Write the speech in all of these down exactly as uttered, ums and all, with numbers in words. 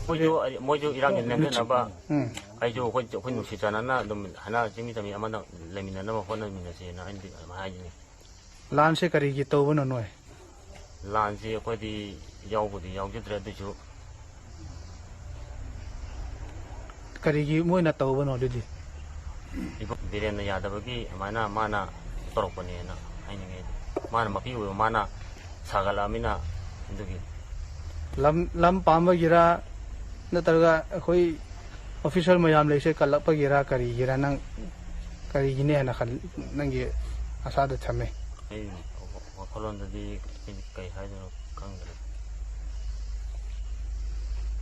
ꯃꯣꯏꯁꯨ, ꯃꯣꯏꯁꯨ ꯏꯔꯥꯡꯁꯤ ꯅꯦꯝꯊꯅꯕ, ꯎꯝ꯫ ꯑꯩꯁꯨ ꯑꯩꯈꯣꯏ, ꯑꯩꯈꯣꯏ ꯅꯨꯡꯁꯤ ꯆꯥꯟꯅꯅ ꯑꯗꯨꯝ ꯍꯥꯏꯅ ꯆꯤꯡꯃꯤ ꯇꯝꯃꯤ ꯑꯃꯅ ꯂꯩꯃꯤꯟꯅꯅꯕ ꯍꯣꯠꯅꯃꯤꯟꯅꯁꯦꯅ ꯑꯩꯅꯗꯤ ꯑꯗꯨꯃꯥꯏꯅ ꯍꯥꯏꯖꯅꯤꯡꯉꯤ꯫ ꯂꯥꯟꯁꯦ ꯀꯔꯤꯒꯤ ꯇꯧꯕꯅꯣ ꯅꯣꯏ? ꯂꯥꯟꯁꯤ ꯑꯩꯈꯣꯏꯗꯤ ꯌꯥꯎꯕꯨꯗꯤ ꯌꯥꯎꯖꯗ꯭ꯔꯦ, ꯑꯗꯨꯏꯁꯨ ꯀꯔꯤꯒꯤ ꯃꯣꯏꯅ ꯇꯧꯕꯅꯣ ꯑꯗꯨꯗꯤ? ꯏꯕꯣ ꯕꯤꯔꯦꯟꯅ ꯌꯥꯗꯕꯒꯤ ꯑꯗꯨꯃꯥꯏꯅ ꯃꯥꯅ ꯇꯧꯔꯛꯄꯅꯦꯅ ꯍꯥꯏꯅꯤꯡꯉꯦ꯫ ꯃꯥꯅ ꯃꯄꯤ ꯑꯣꯏꯕ ꯃꯥꯅ ꯁꯥꯒꯠꯂꯛꯑꯃꯤꯅ ꯑꯗꯨꯒꯤ꯫ ꯂꯝ, ꯂꯝ ꯄꯥꯝꯕꯒꯤꯔ ꯅꯠꯇ꯭ꯔꯒ ꯑꯩꯈꯣꯏ official ꯃꯌꯥꯝ ꯂꯩꯁꯦ ꯀꯜꯂꯛꯄꯒꯤꯔ ꯀꯔꯤꯒꯤꯔ ꯅꯪ ꯀꯔꯤꯒꯤꯅꯦ ꯍꯥꯏꯅ ꯈꯜ-, ꯅꯪꯒꯤ ꯑꯁꯥꯗ ꯊꯝꯃꯦ? ꯑꯩ ꯋꯥꯈꯜꯂꯣꯟꯗꯗꯤ ꯑꯩꯗꯤ ꯀꯩ ꯍꯥꯏꯗꯣꯏꯅꯣ ꯈꯪꯗ꯭ꯔꯦ꯫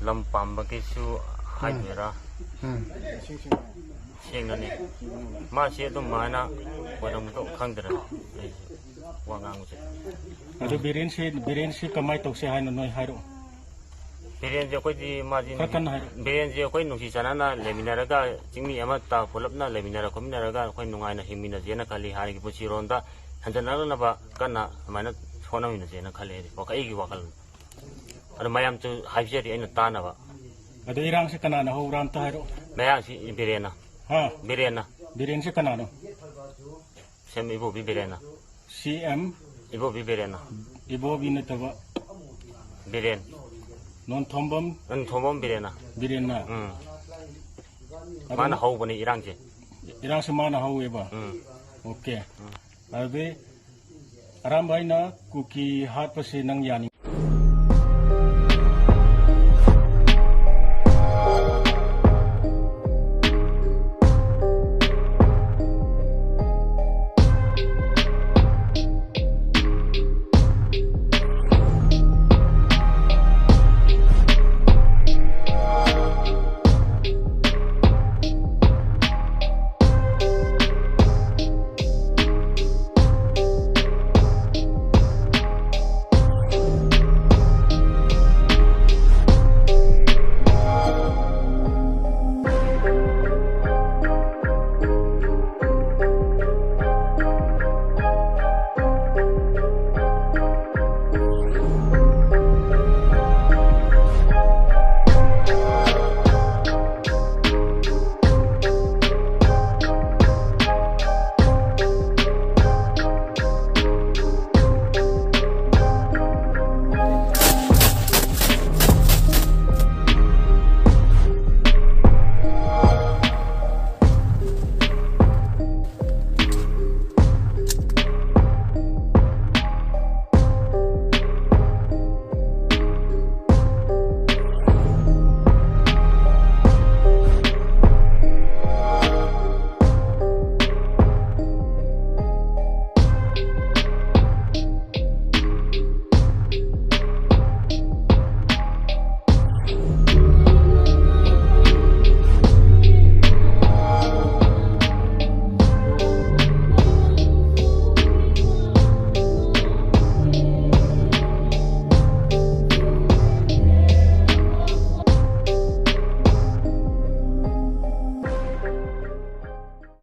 ꯂꯝ ꯄꯥꯝꯕꯒꯤꯁꯨ ꯍꯥꯏꯗꯣꯏꯔꯥ? ꯎꯝ꯫ ꯁꯦꯡꯅꯅꯤ꯫ ꯃꯥꯁꯤ ꯑꯗꯨꯃꯥꯏꯅ ꯑꯣꯏꯔꯝꯒꯗꯧ ꯈꯪꯗ꯭ꯔꯦ ꯑꯩꯁꯨ ꯋꯥ ꯉꯥꯡꯕꯁꯦ꯫ ꯑꯗꯨ ꯕꯤꯔꯦꯟꯁꯤ, ꯕꯤꯔꯦꯟꯁꯤ ꯀꯃꯥꯏꯅ ꯇꯧꯁꯦ ꯍꯥꯏꯅꯣ ꯅꯣꯏ ꯍꯥꯏꯔꯛꯑꯣ꯫ ꯕꯤꯔꯦꯟꯁꯦ ꯑꯩꯈꯣꯏꯗꯤ ꯃꯥꯗꯤ ꯈꯔ ꯀꯟꯅ ꯍꯥꯏꯔꯛꯑꯣ꯫ ꯕꯤꯔꯦꯟꯁꯦ ꯑꯩꯈꯣꯏ ꯅꯨꯡꯁꯤ ꯆꯥꯟꯅꯅ ꯂꯩꯃꯤꯟꯅꯔꯒ ꯆꯤꯡꯃꯤ ꯑꯃꯠꯇ ꯄꯨꯂꯞꯅ ꯂꯩꯃꯤꯟꯅꯔ ꯈꯣꯠꯃꯤꯟꯅꯔꯒ ꯑꯩꯈꯣꯏ ꯅꯨꯡꯉꯥꯏꯅ ꯍꯤꯡꯃꯤꯟꯅꯁꯦꯅ ꯈꯜꯂꯤ꯫ ꯍꯥꯟꯅꯒꯤ ꯄꯨꯟꯁꯤꯔꯣꯝꯗ ꯍꯟꯖꯟꯅꯗꯅꯕ ꯀꯟꯅ ꯑꯗꯨꯃꯥꯏꯅ ꯍꯣꯠꯅꯃꯤꯟꯅꯁꯦꯅ ꯈꯜꯂꯦ ꯑꯩꯗꯤ꯫ ꯋꯥꯈꯜ-, ꯑꯩꯒꯤ ꯋꯥꯈꯜ꯫ ꯑꯗꯣ ꯃꯌꯥꯝꯁꯨ ꯍꯥꯏꯖꯔꯤ ꯑꯩꯅ ꯇꯥꯅꯕ꯫ ꯑꯗꯣ ꯏꯔꯥꯡꯁꯦ ꯀꯅꯥꯅ ꯍꯧꯕ꯭ꯔꯥ ꯑꯝꯇ ꯍꯥꯏꯔꯛꯑꯣ꯫ ꯃꯌꯥꯡꯁꯤ ꯕꯤꯔꯦꯟꯅ꯫ ꯍꯥ? ꯕꯤꯔꯦꯟꯅ꯫ ꯕꯤꯔꯦꯟꯁꯦ ꯀꯅꯥꯅꯣ? ꯁꯦꯝ ꯏꯕꯣꯕꯤ ꯕꯤꯔꯦꯟꯅ꯫ ꯁꯤ ꯑꯦꯝ? ꯏꯕꯣꯕꯤ ꯕꯤꯔꯦꯟꯅ꯫ ꯏꯕꯣꯕꯤ ꯅꯠꯇꯕ꯫ ꯕꯤꯔꯦꯟ꯫ ꯅꯣꯟꯊꯣꯝꯕꯝ? ꯅꯣꯟꯊꯣꯝꯕꯝ ꯕꯤꯔꯦꯟꯅ꯫ ꯕꯤꯔꯦꯟꯅ? ꯎꯝ꯫ ꯑꯗꯣ ꯃꯥꯅ ꯍꯧꯕꯅꯤ ꯏꯔꯥꯡꯁꯦ꯫ ꯏꯔꯥꯡꯁꯦ ꯃꯥꯅ ꯍꯧꯋꯦꯕ? ꯎꯝ꯫ ꯑꯣꯀꯦ꯫ ꯎꯝ꯫ ꯑꯗꯨꯗꯤ ꯑꯔꯥꯝꯕꯥꯏꯅ ꯀꯨꯀꯤ ꯍꯥꯠꯄꯁꯦ ꯅꯪ ꯌꯥꯅꯤꯡ-